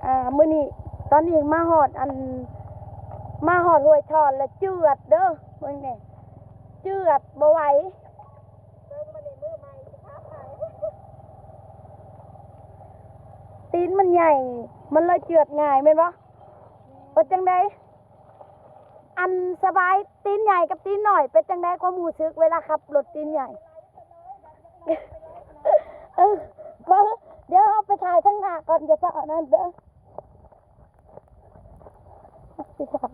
ອ່າ ມື້ນີ້ ຕອນນີ້ມາຮອດອັນ ມາຮອດຫ້ວຍທອນແລ້ວ ເຈື່ອດເດີ ເບິ່ງແດ່ ເຈື່ອດບໍ່ໄຫວ ຕີນມັນໃຫຍ່ ມັນເລີຍເຈື່ອດງ່າຍແມ່ນບໍ່? ເປັນຈັ່ງໃດ? ອັນສະບາຍ ຕີນໃຫຍ່ກັບຕີນນ້ອຍ ເປັນຈັ່ງໃດຄວາມຮູ້ສຶກເວລາຂັບລົດຕີນໃຫຍ່? ເອີ ເບິ່ງ ດຽວເຮົາໄປຖ່າຍທາງໜ້າກ່ອນ ຢ່າຟ້າວອັນນັ້ນເດີ ຊິຖາມ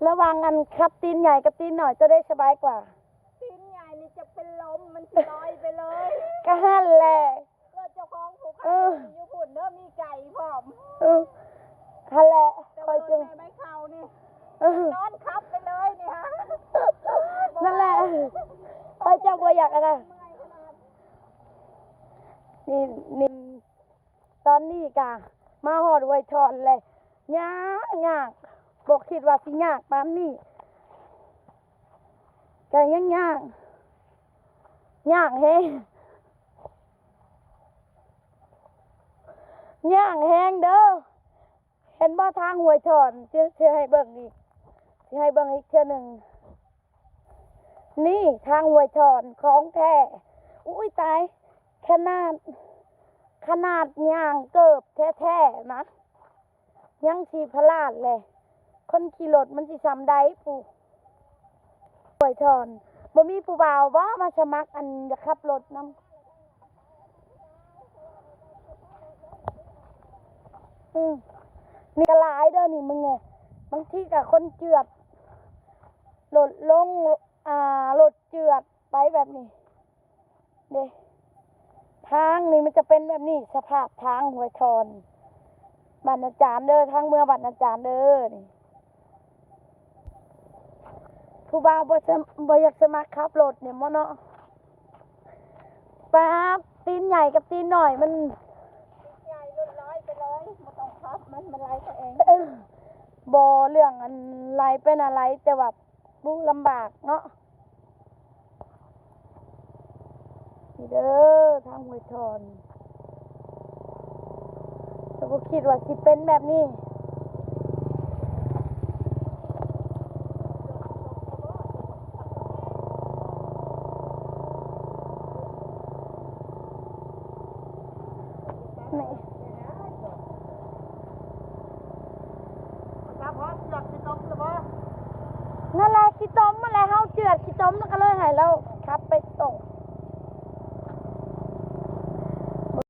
ລະຫວ່າງອັນຂັບຕີນໃຫຍ່ກັບຕີນນ້ອຍ ໂຕໃດສະບາຍກວ່າ? ຕີນໃຫຍ່ນີ້ຈະເປັນລົມ ມັນຊິລອຍໄປເລີຍ ກະຫັ້ນແຫຼະ ເກີດເຈົ້າຂອງຜູ້ຂັບ ເອີ ຢູ່ພຸ້ນເດີ ມີໄກ່ພ້ອມ ເອີ ຫັ້ນແຫຼະ ແຕ່ວ່າລົດແມ່ໃບເຂົານີ້ ເອີ ນອນຂັບໄປເລີຍນີ້ ຫັ້ນແຫຼະ ຂ້ອຍຈັ່ງບໍ່ຢາກອັນນັ້ນ ນີ້ ນີ້ ຕອນນີ້ກະມາຮອດຫ້ວຍທອນແລ້ວ ຍາກ ຍາກ ບໍ່ຄິດວ່າຊິຍາກປານນີ້ ກະຍັງຍາກ ຍາກແຮງ ຍາກແຮງເດີ ເຫັນບໍ່ທາງຫ້ວຍທອນ ຊິ ຊິໃຫ້ເບິ່ງອີກ ຊິໃຫ້ເບິ່ງອີກເທື່ອໜຶ່ງ ນີ້ທາງຫ້ວຍທອນຂອງແທ້ ອຸ້ຍຕາຍ ຂະໜາດ ຂະໜາດຍ່າງເກີບແທ້ໆນະ ຍັງຊິພະລາດແຫຼະ ຄົນຂີ່ລົດມັນຊິສ່ຳໃດປູ້ ຫ້ວຍທອນ ບໍ່ມີຜູ້ບ່າວບໍ່ມາສະໝັກ ອັນ ຢາກຂັບລົດນຳ? ອືມ ນີ້ກະຫຼາຍເດີນີ້ ມຶງແນ່ ບາງທີກະຄົນເຈື່ອນລົດລົງ ອ່າ ລົດເຈື່ອນໄປແບບນີ້ເດ້ ທາງນີ້ມັນຈະເປັນແບບນີ້ ສະພາບທາງຫ້ວຍທອນ ບ້ານອາຈານເດີ ທາງເມືອບ້ານອາຈານເດີນີ້ ຜູ້ບ່າວບໍ່ສະ ບໍ່ຢາກສະໝັກຂັບລົດນີ້ບໍເນາະ ປາບ ຕີນໃຫຍ່ກັບຕີນນ້ອຍມັນ ຕີນໃຫຍ່ລົດລອຍໄປເລີຍ ບໍ່ຕ້ອງຂັບ ມັນ ມັນໄຫຼໄປເອງ ເອີ ບໍ່ ເລື່ອງອັນໄຫຼໄປນະໄຫຼ ແຕ່ວ່າ ໂອ້ ລຳບາກເນາະ ນີ້ເດີ ທາງຫ້ວຍທອນ ແຕ່ບໍ່ຄິດວ່າຊິເປັນແບບນີ້ ນີ້ ນັ້ນແຫຼະ ຂີ້ຕົມຫັ້ນແຫຼະ ເຮົາເຈື່ອນຂີ້ຕົມ ແລ້ວກະເລີຍໃຫ້ລາວ